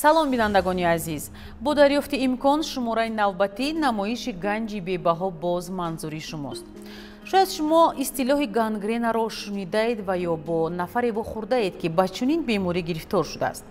Салом, бинандагони азиз. Бо дарёфти имкон шумораи навбатӣ намоиши ганҷи бебаҳо боз манзури шумост. Шояд шумо истилоҳи гангренаро шунидаед ва ё бо нафаре вохӯрдаед, ки ба чунин беморӣ гирифтор шудааст.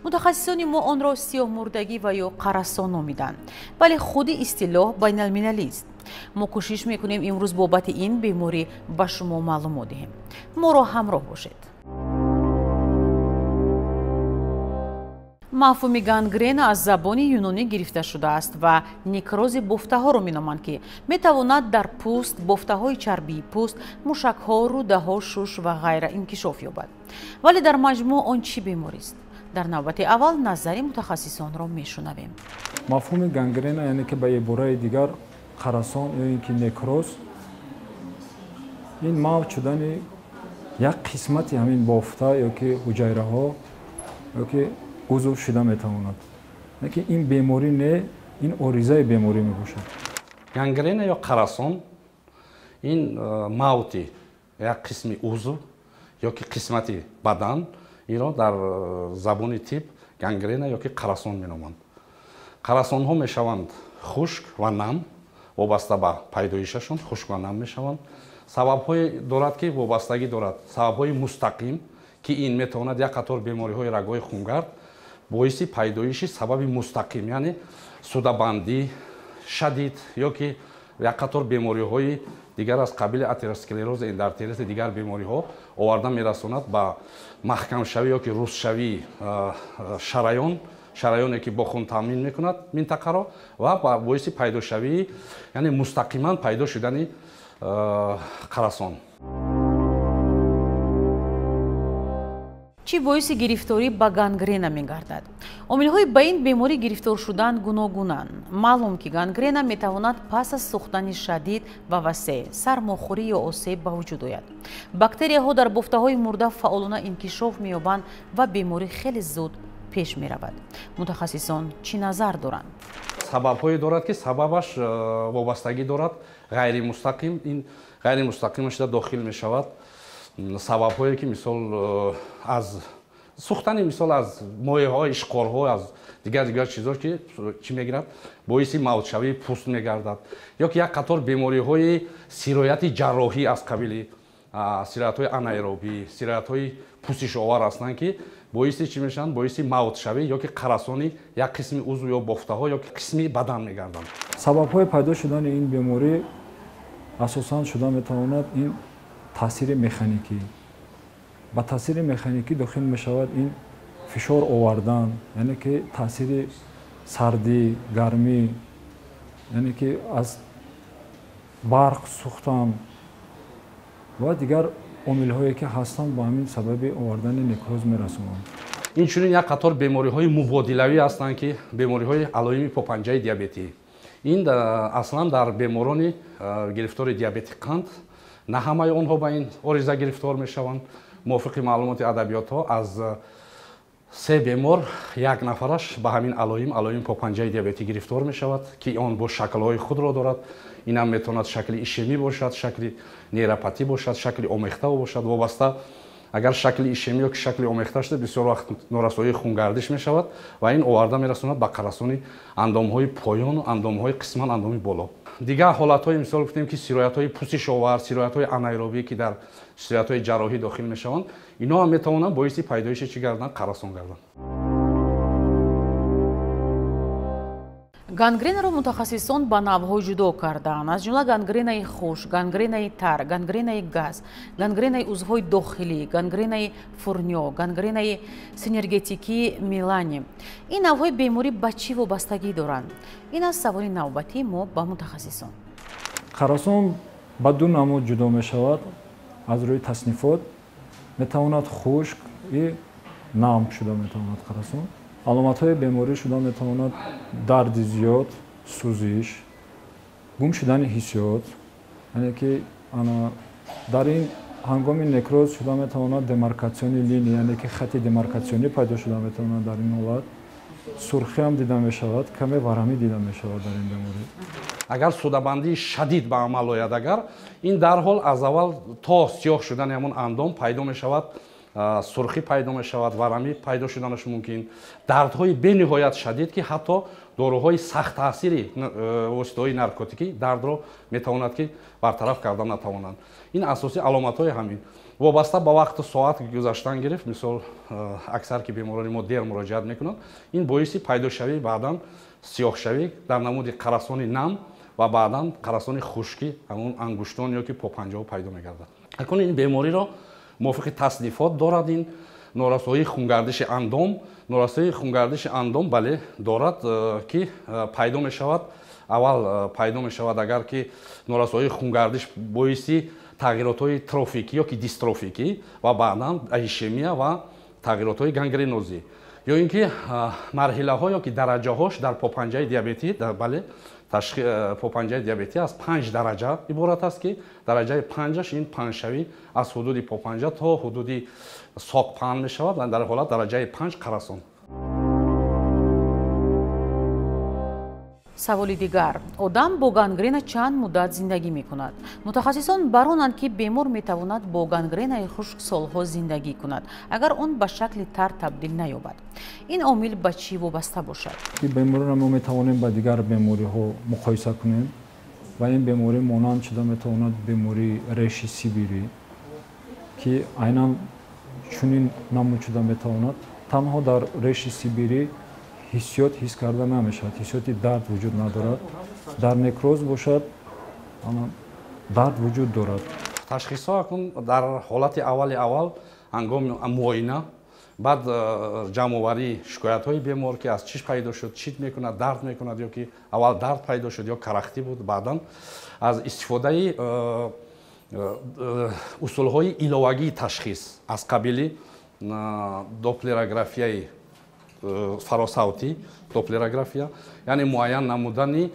Мутахассисони мо онро сиёҳмурдагӣ ва ё қарасон номиданд, вале худи истилоҳ байналмилалист. Мо кӯшиш мекунем имрӯз бобати ин беморӣ ба шумо маълумот диҳем. Моро ҳамроҳ бошед. Мафҳуми гангрена аз забони юнонӣ гирифта шудааст ва некрози бофтаҳоро меноманд, ки метавонад дар пӯст, бофтаҳои чарбии пӯст, мушакҳо, рӯдаҳо, шуш ва ғайра инкишоф ёбад. Вале дар маҷмӯъ он чӣ беморист? Дар навбати аввал назари мутахассисонро мешунавем. Мафҳуми гангрена, яъне ки ба ибораи дигар қарасон ё ин ки некроз, ин мавҷ шудани як қисмати ҳамин бофта ё ки ҳуҷайраҳо ё ки узв шуда метавонад. Лекин ин беморӣ не, ин оризаи беморӣ мебошад. Гангрена ё қарасон ин мавти як қисми узв ё ки қисмати бадан, инро дар забони тиб гангрена ё ки қарасон меноманд. Қарасонҳо мешаванд хушк ва нам, вобаста ба пайдоишашон хушк ва нам мешаванд. Сабабҳое дорад, ки вобастагӣ дорад, сабабҳои мустақим, ки ин метавонад як қатор бемориҳои рагҳои хунгард боиси пайдоиши сабаби мустақим, яъне судабандӣ шадид ё ки як қатор бемориҳои дигар аз қабили атеросклероз, эндартерит, дигар бемориҳо оварда мерасонад ба маҳкамшавӣ ё ки рустшавии шараён, шараёне ки бо хун таъмин мекунад минтақаро, ва боиси пайдошавии, яъне мустақиман пайдо шудани қарасон. Чӣ боиси гирифторӣ ба гангрена мегардад? Омилҳои ба ин беморӣ гирифтор шудан гуногунанд. Маълум, ки гангрена метавонад пас аз сӯхтани шадид ва васеъ, сармохӯрӣ ё осеб ба вуҷуд ояд. Бактерияҳо дар бофтаҳои мурда фаъолона инкишоф меёбанд ва беморӣ хеле зуд пеш меравад. Мутахассисон чӣ назар доранд? Сабабҳое дорад, ки сабабаш вобастагӣ дорад ғайримустақим. Ин ғайримустақим шуда дохил мешавад сабабҳое, ки мисол аз сӯхтани, мисол аз моеъҳо, ишқорҳо, аз дигар чизҳо, ки чӣ мегирад, боиси мавҷшавии пӯст мегардад, ё ки як қатор бемориҳои сирояти ҷарроҳӣ аз қабили сироятҳои анаэробӣ, сироятҳои пӯсишовар ҳастанд, ки боиси чӣ мешаванд? Боиси мавҷшавӣ ё ки қарасони як қисми узв ё бофтаҳо ё ки қисми бадан мегарданд. Сабабҳои пайдо шудани ин беморӣ асосан шуда метавонад ин таъсири механикӣ. Ба таъсири механикӣ дохил мешавад ин фишор овардан, яъне ки таъсири сардӣ, гармӣ, яъне ки аз барқ сӯхтан ва дигар омилҳое, ки ҳастанд, ба ҳамин сабаби овардани некроз мерасонанд. Инчунин як қатор бемориҳои мубодилавӣ ҳастанд, ки бемориҳои алоими попанҷаи диабетӣ. Ин аслан дар беморони гирифтори диабети қанд на ҳамаи онҳо ба ин ориза гирифтор мешаванд. Мувофиқи маълумоти адабиётҳо аз 3 бемор як нафараш ба ҳамин алоим попанҷаи диабетӣ гирифтор мешавад, ки он бо шаклҳои худро дорад. Инам метавонад шакли ишемӣ бошад, шакли нейропатӣ бошад, шакли омехта бошад. Вобаста агар шакли ишемӣ ё ки шакли омехта шуда, бисёр вақт норасоии хунгардиш мешавад ва ин оварда мерасонад ба қарасони андомҳои поёну андомҳои қисман андоми боло. Дигар ҳолатҳои, мисол гуфтем, ки сироятҳои пӯсишовар, сироятҳои анаэробӣ, ки дар сироятҳои ҷарроҳӣ дохил мешаванд, инҳо ҳам метавонанд боиси пайдоиши чӣ гарданд? Қарасон гарданд. Гангренаро мутахассисон ба навъҳо ҷудо кардаанд, аз ҷумла гангренаи хушк, гангренаи тар, гангренаи газ, гангренаи узвҳои дохилӣ, гангренаи фурнё, гангренаи синергетикии мелани. Ин навъҳои беморӣ ба чӣ вобастагӣ доранд? Ин аст саволи навбатии мо ба мутахассисон. Қарасон ба ду намуд ҷудо мешавад аз рӯи таснифот. Метавонад хушк и нам шуда метавонад қарасон. Аломатҳои беморӣ шуда метавонад дарди зиёд, сӯзиш, гум шудани ҳиссиёт, яъне ки дар ин ҳангоми некроз шуда метавонад демаркатсиони линия, яъне ки хати демаркатсионӣ пайдо шуда метавонад. Дар ин ҳолат сурхӣ ҳам дида мешавад, каме варамӣ дида мешавад дар ин беморӣ. Агар судабандии шадид ба амал ояд, агар ин дарҳол аз аввал то сиёҳ шудани ҳамон андом пайдо мешавад сурхӣ пайдо мешавад, варамӣ пайдо шуданаш мумкин, дардҳои бениҳоят шадид, ки ҳатто доруҳои сахттаъсири воситаҳои наркотикӣ дардро метавонад ки бартараф карда натавонанд. Ин асосии аломатҳои ҳамин. Вобаста ба вақту соат гузаштан гирифт, мисол аксар ки беморони мо дер муроҷиат мекунанд, ин боиси пайдошавии баъдан сиёҳшавӣ дар намуди қарасони нам ва баъдан қарасони хушкӣ ҳамон ангуштон ё ки попанҷаҳо пайдо мегардад. Акнун ин бемориро мувофиқи таснифот дорад ин норасоии хунгардиши андом. Норасоии хунгардиши андом бале дорад, ки пайдо мешавад, аввал пайдо мешавад агар ки норасоии хунгардиш боиси тағйиротҳои трофикӣ ё ки дистрофикӣ ва баъдан ишемия ва тағйиротҳои гангренозӣ, ё ин ки марҳилаҳо ё ки дараҷаҳош дар попанҷаи диабетӣ, бале попанҷаи диабетӣ аз 5 дараҷа иборат аст, ки дараҷаи 5-аш ин панҷшавӣ аз ҳудуди попанҷа то ҳудуди соқ паҳн мешавад ва дар ҳолат дараҷаи 5 қарасон. Саволи дигар. Одам бо гангрена чанд муддат зиндагӣ мекунад? Мутахассисон баронанд, ки бемор метавонад бо гангренаи хушк солҳо зиндагӣ кунад, агар он ба шакли тар табдил наёбад. Ин омил ба чӣ вобаста бошад? Бемориро мо метавонем ба дигар бемориҳо муқоиса кунем ва ин беморӣ монанд шуда метавонад бемории реши сибирӣ, ки айнан чунин намуд шуда метавонад. Танҳо дар реши сибирӣ ҳиссиёт ҳис карда намешавад, ҳиссиёти дард вуҷуд надорад. Дар некроз бошад, дард вуҷуд дорад. Ташхисҳо акнун дар ҳолати аввали аввал ҳангоми муоина, баъд ҷамъоварии шикоятҳои бемор, ки аз чиш пайдо шуд, чит мекунад, дард мекунад, ё ки аввал дард пайдо шуд ё карахтӣ буд, баъдан аз истифодаи усулҳои иловагии ташхис аз қабили доплерографияи фаросавтӣ, доплерография, яъне муайян намудани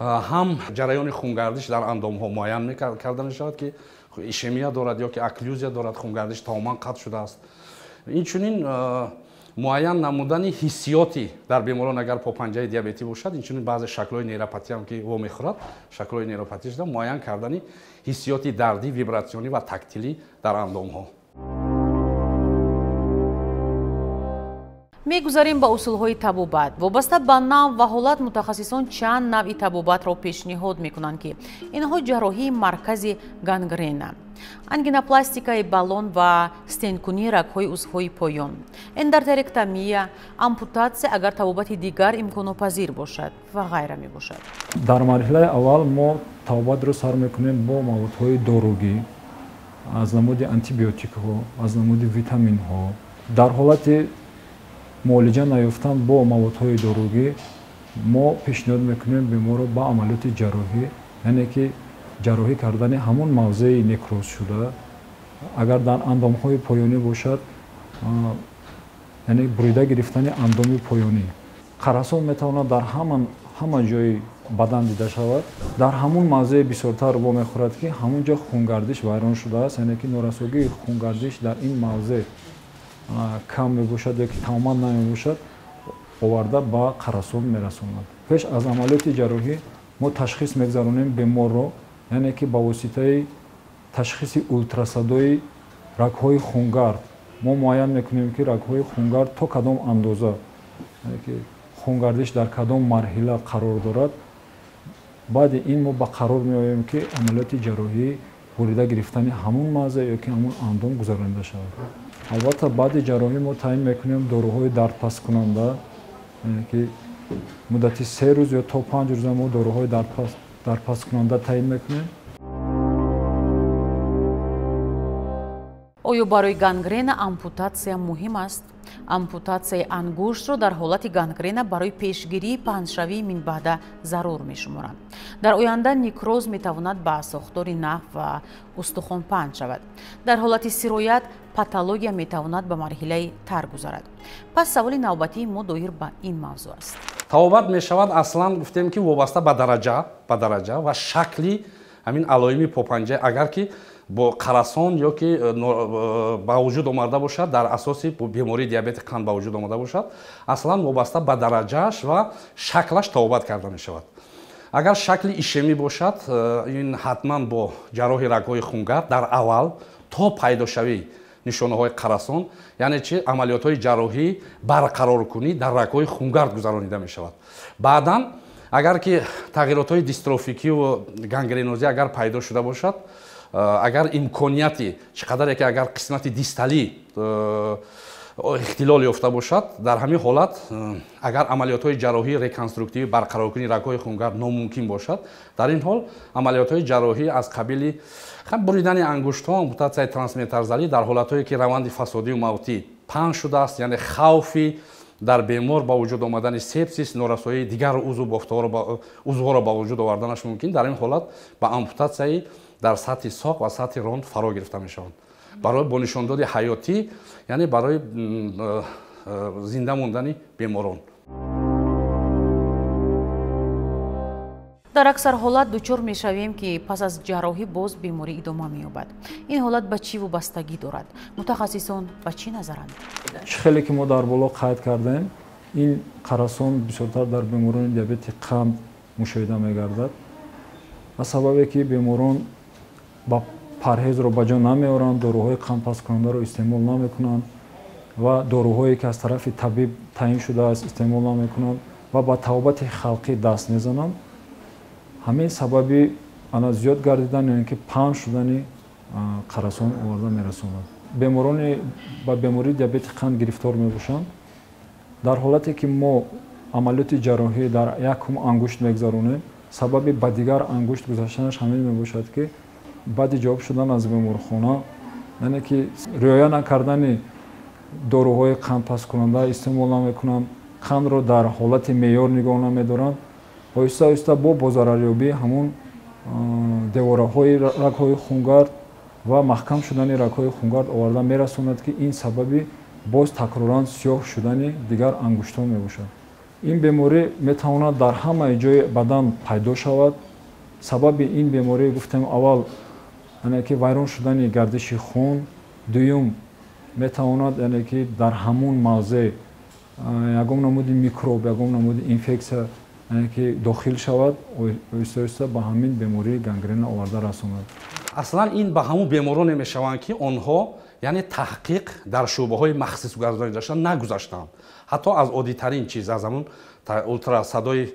ҳам ҷараёни хунгардиш дар андомҳо муайян карда мешавад, ки ишемия дорад ё ки окклюзия дорад, хунгардиш тамоман қатъ шудааст. Инчунин муайян намудани ҳиссиёти дар беморон агар попанҷаи диабетӣ бошад, инчунин баъзе шаклҳои нейропатиям ки вомехӯрад, шаклҳои нейропатӣ шуда муайян кардани ҳиссиёти дардӣ, вибратсионӣ ва тактилӣ дар андомҳо. Мегузарем ба усулҳои табобат. Вобаста ба навъ ва ҳолат мутахассисон чанд навъи табобатро пешниҳод мекунанд, ки инҳо ҷарроҳии маркази гангрена, ангинопластикаи баллон ва стенткунии рагҳои узвҳои поён, эндартеректомия, ампутатсия агар табобати дигар имконнопазир бошад ва ғайра мебошад. Дар марҳилаи аввал мо табобатро сар мекунем бо маводҳои доругӣ аз намуди антибиотикҳо, аз намуди витаминҳо. Дар ҳолати муолиҷа наёфтан бо маводҳои доругӣ мо пешниҳод мекунем беморро ба амалиёти ҷарроҳӣ, яъне ки ҷарроҳӣ кардани ҳамон мавзеи некроз шуда. Агар дар андомҳои поёнӣ бошад, яъне бурида гирифтани андоми поёнӣ. Қарасон метавонад дар ҳама ҷои бадан дида шавад. Дар ҳамон мавзее бисёртар вомехӯрад, ки ҳамон ҷо хунгардиш вайрон шудааст, яъне ки норасогии хунгардиш дар ин мавзеъ кам мебошад ё ки тамоман намебошад, оварда ба қарасон мерасонад. Пеш аз амалиёти ҷарроҳӣ мо ташхис мегзаронем беморро, яъне ки ба воситаи ташхиси ултрасадои рагҳои хунгард мо муайян мекунем, ки рагҳои хунгард то кадом андоза, яъне ки хунгардиш дар кадом марҳила қарор дорад. Баъди ин мо ба қарор меоем, ки амалиёти ҷарроҳӣ бурида гирифтани ҳамон мавзеъ ё ки ҳамон андом гузаронида шавад. Албатта баъди ҷарроҳӣ мо таъин мекунем доруҳои дардпасткунанда, яъне ки муддати 3 рӯз ё то 5 рӯза мо доруҳои дардпасткунанда таъин мекунем. Оё барои гангрена ампутатсия муҳим аст? Ампутатсияи ангуштро дар ҳолати гангрена барои пешгирии паҳншавии минбаъда зарур мешуморанд. Дар оянда некроз метавонад ба сохтори наф ва устухон паҳн шавад. Дар ҳолати сироят патология метавонад ба марҳилаи тар гузарад. Пас саволи навбатии мо доир ба ин мавзӯъ аст. Табобат мешавад аслан гуфтем ки вобаста ба дараҷа ва шакли ҳамин алоими попанҷа, агар ки бо қарасон ё ки ба вуҷуд омада бошад, дар асоси бемории диабети қанд ба вуҷуд омада бошад, аслан вобаста ба дараҷааш ва шаклаш табобат карда мешавад. Агар шакли ишемӣ бошад, ин ҳатман бо ҷарроҳи рагҳои хунгард дар аввал то пайдошавӣ нишонаҳои қарасон, яъне чи амалиётҳои ҷарроҳӣ барқароркунӣ дар рагҳои хунгард гузаронида мешавад. Баъдан агар ки тағйиротҳои дистрофикиву гангренозӣ агар пайдо шуда бошад, агар имконияти чӣ қадаре ки агар қисмати дисталӣ ихтилол ёфта бошад, дар ҳамин ҳолат агар амалиётҳои ҷарроҳии реконструктивӣ барқароркунии рагҳои хунгард номумкин бошад, дар ин ҳол амалиётҳои ҷарроҳӣ аз қабили буридани ангуштҳо, ампутатсияи трансметарзалӣ дар ҳолатҳое ки раванди фасодию мавтӣ паҳн шудааст, яъне хавфи дар бемор ба вуҷуд омадани сепсис, норасоии дигар узвҳоро ба вуҷуд оварданаш мумкин, дар ин ҳолат ба ампутатсияи дар сатҳи соқ ва сатҳи рон фаро гирифта мешаванд. Барои бо нишондоди ҳаётӣ, яъне барои зинда мондани беморон. Дар аксар ҳолат дучор мешавем, ки пас аз ҷарроҳӣ боз беморӣ идома меёбад. Ин ҳолат ба чӣ вобастагӣ дорад? Мутахассисон ба чӣ назаранд? Чӣ хеле ки мо дар боло қайд кардем, ин қарасон бисёртар дар беморони диабети қанд мушоҳида мегардад. Аз сабабе ки беморон ба парҳезро ба ҷо намеоранд, доруҳои қандпасткунандаро истеъмол намекунанд ва доруҳое ки аз тарафи табиб таъин шудааст истеъмол намекунанд ва ба тавбати халқӣ даст мезананд. Ҳамин сабаби ана зиёд гардидан ё ин ки паҳн шудани қарасон оварда мерасонад. Беморони ба бемории диабети қанд гирифтор мебошанд. Дар ҳолате ки мо амалиёти ҷарроҳӣ дар якум ангушт мегзаронем, сабаби ба дигар ангушт гузаштанаш ҳамин мебошад, ки баъди ҷавоб шудан аз беморхона, яъне ки риоя накардани доруҳои қандпасткунанда истеъмол намекунанд, қандро дар ҳолати меъёр нигоҳ намедоранд, оҳиста оҳиста бо бозарарёбии ҳамун девораҳои рагҳои хунгард ва маҳкам шудани рагҳои хунгард оварда мерасонад, ки ин сабаби боз такроран сиёҳ шудани дигар ангуштҳо мебошад. Ин беморӣ метавонад дар ҳамаи ҷои бадан пайдо шавад. Сабаби ин беморӣ гуфтем аввал яъне ки вайрон шудани гардиши хун, дуюм метавонад яъне ки дар ҳамун мавзеъ ягон намуди микроб, ягон намуди инфексия яъне ки дохил шавад, оҳиста оҳиста ба ҳамин бемории гангрена оварда расонад. Аслан ин ба ҳамун бемороне мешаванд, ки онҳо яъне таҳқиқ дар шӯъбаҳои махсус гузаронида нагузаштанд. Ҳатто аз оддитарин чиз, аз ҳамун ултрасадои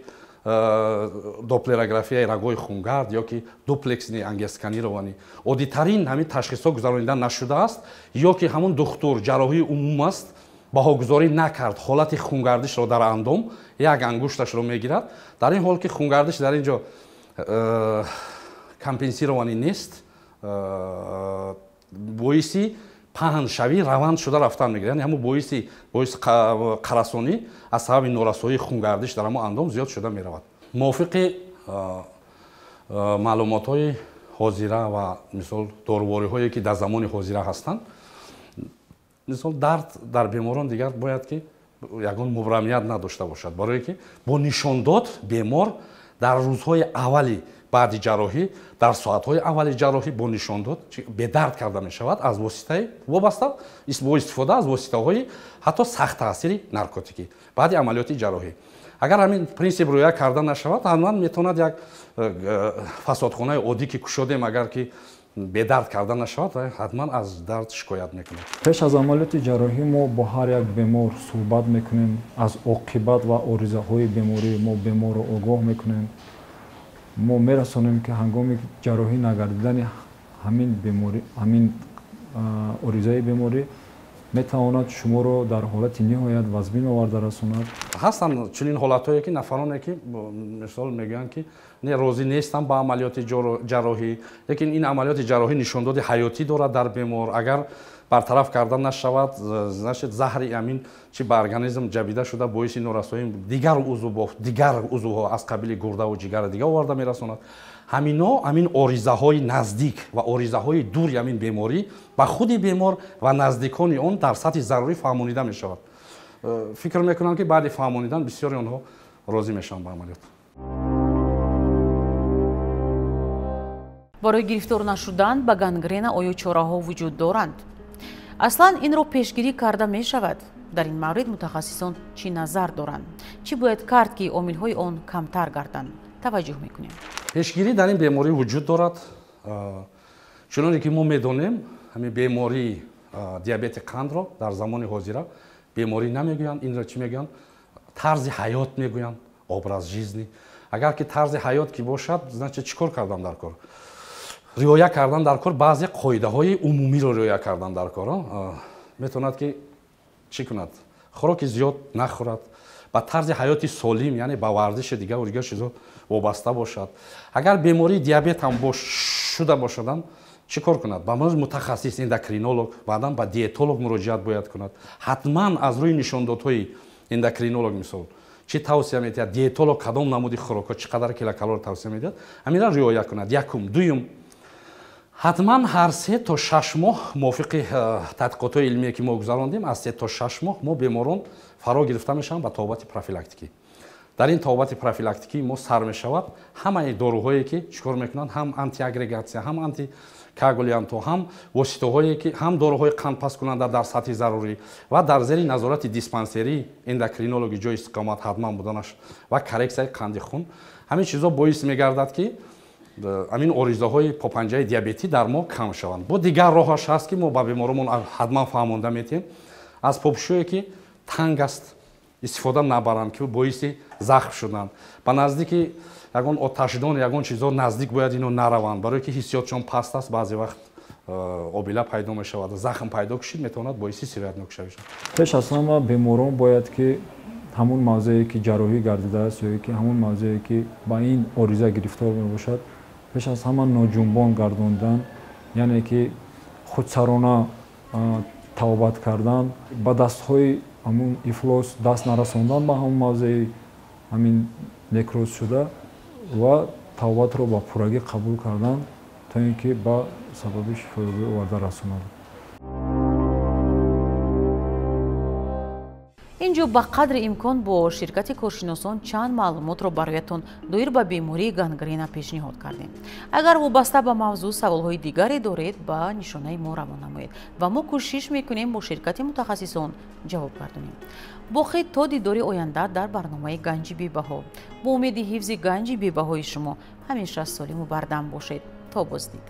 доплерографияи рагҳои хунгард ё ки дуплексни ангиосканировани, оддитарин ҳамин ташхисҳо гузаронида нашудааст, ё ки ҳамун духтур ҷарроҳии умум аст, баҳогузорӣ накард ҳолати хунгардишро дар андом, як ангушташро мегирад. Дар ин ҳол ки хунгардиш дар ин ҷо компенсированӣ нест, боиси паҳншавӣ раванд шуда рафтан мегирад. Яъне ҳамун боиси қарасонӣ аз сабаби норасоии хунгардиш дар ҳамон андом зиёд шуда меравад. Мувофиқи маълумотҳои ҳозира ва мисол дорувориҳое ки дар замони ҳозира ҳастанд, мисол дард дар беморон дигар бояд ки ягон мубрамият надошта бошад, барое ки бо нишондод бемор дар рӯзҳои аввали баъди ҷарроҳӣ, дар соатҳои аввали ҷарроҳӣ бо нишондод бедард карда мешавад аз воситаи вобаста бо истифода аз воситаҳои ҳатто сахт таъсири наркотикӣ баъди амалиёти ҷарроҳӣ. Агар ҳамин принсип риоя карда нашавад, ҳатман метавонад як фасодхонаи оддӣ ки кушодем, агар ки бедард карда нашавад, ҳатман аз дард шикоят мекунад. Пеш аз амалиёти ҷарроҳӣ мо бо ҳар як бемор суҳбат мекунем, аз оқибат ва оризаҳои беморӣ мо беморро огоҳ мекунем. Мо мерасонем, ки ҳангоми ҷарроҳӣ нагардидани ҳамин беморӣ, ҳамин оризаи беморӣ метавонад шуморо дар ҳолати ниҳоят вазмин оварда расонад. Ҳастанд чунин ҳолатҳое ки нафароне ки мисол мегӯянд ки не, розӣ нестам ба амалиёти ҷарроҳӣ, лекин ин амалиёти ҷарроҳӣ нишондоди ҳаётӣ дорад дар бемор. Агар бартараф карда нашавад, значит заҳри ҳамин чи ба организм ҷабида шуда боиси норасоии дигар узвҳо аз қабили гурдаву ҷигари дигар оварда мерасонад. Ҳамино ҳамин оризаҳои наздик ва оризаҳои дури ҳамин беморӣ ба худи бемор ва наздикони он дар сатҳи зарурӣ фаҳмонида мешавад. Фикр мекунам ки баъди фаҳмонидан бисёри онҳо розӣ мешаванд ба амалиёт. Барои гирифтор нашудан ба гангрена оё чораҳо вуҷуд доранд? Аслан инро пешгирӣ карда мешавад? Дар ин маврид мутахассисон чӣ назар доранд? Чӣ бояд кард, ки омилҳои он камтар гарданд? Таваҷҷӯҳ мекунем. Пешгирӣ дар ин беморӣ вуҷуд дорад. Чуноне ки мо медонем, ҳамин бемории Диабети қандро дар замони ҳозира беморӣ намегӯянд, инро чӣ мегӯянд? Тарзи ҳаёт мегӯянд, образ жизни. Агар ки тарзи ҳаёт ки бошад, значит чӣ кор кардан дар кор? Риоя кардан дар кор баъзе қоидаҳои умумиро риоя кардан дар кор. Метавонад ки чӣ кунад? Хӯроки зиёд нахӯрад, ба тарзи ҳаёти солим, яъне ба варзиши дигару дигар чизо вобаста бошад. Агар бемории диабет ҳам шуда бошадам, чӣ кор кунад? Ба мутахассис эндокринолог, баъдан ба диетолог муроҷиат бояд кунад. Ҳатман аз рӯи нишондодҳои эндокринолог, мисол, чӣ тавсия медиҳад, диетолог кадом намуди хӯрокҳо чӣ қадар килокалория тавсия медиҳад, ҳаминро риоя кунад. Якум. Дуюм, ҳатман ҳар 3 то 6 моҳ мувофиқи тадқиқотҳои илмие ки мо гузарондем, аз 3 то 6 моҳ мо беморон фаро гирифта мешаванд ба табобати профилактикӣ. Дар ин табобати профилактикӣ мо сар мешавад ҳамаи доруҳое ки чӣ кор мекунанд, ҳам антиагрегатсия, ҳам антикоагулянтҳо, ҳам воситаҳое ки ҳам доруҳои қандпасткунанда дар сатҳи зарурӣ ва дар зери назорати диспансерии эндокринологи ҷои истиқомат ҳатман буданаш ва коррексияи қанди хун. Ҳамин чизҳо боис мегардад ки ҳамин оризаҳои попанҷаи диабетӣ дар мо кам шаванд. Бо дигар роҳаш ҳаст ки мо ба беморомон ҳатман фаҳмонда метиҳем, аз попшӯе ки танг аст истифода набаранд, ки боиси захм шуданд. Ба наздики ягон оташдон, ягон чизҳо наздик бояд ино нараванд, барое ки ҳиссиётшон паст аст, баъзе вақт обила пайдо мешавад, захм пайдо кушид, метавонад боиси сироятнок шавад. Пеш аз ҳама беморон бояд ки ҳамун мавзее ки ҷарроҳӣ гардидааст ё ки ҳамун мавзее ки ба ин ориза гирифтор мебошад, пеш аз ҳама ноҷунбон гардондан, яъне ки худсарона табобат кардан, ба дастҳои ҳамун ифлос даст нарасондан ба ҳамун мавзеи ҳамин некроз шуда ва табобатро ба пуррагӣ қабул кардан, то ин ки ба сабаби шифоёбӣ оварда расонад. Инҷо ба қадри имкон бо ширкати коршиносон чанд маълумотро бароятон доир ба бемории гангрена пешниҳод кардем. Агар вобаста ба мавзӯъ саволҳои дигаре доред, ба нишонаи мо равон намоед ва мо кӯшиш мекунем бо ширкати мутахассисон ҷавоб гардонем. Боқӣ то дидори оянда дар барномаи Ганҷи бебаҳо. Бо умеди ҳифзи ганҷи бебаҳои шумо ҳамеша солиму бардам бошед. То боздид.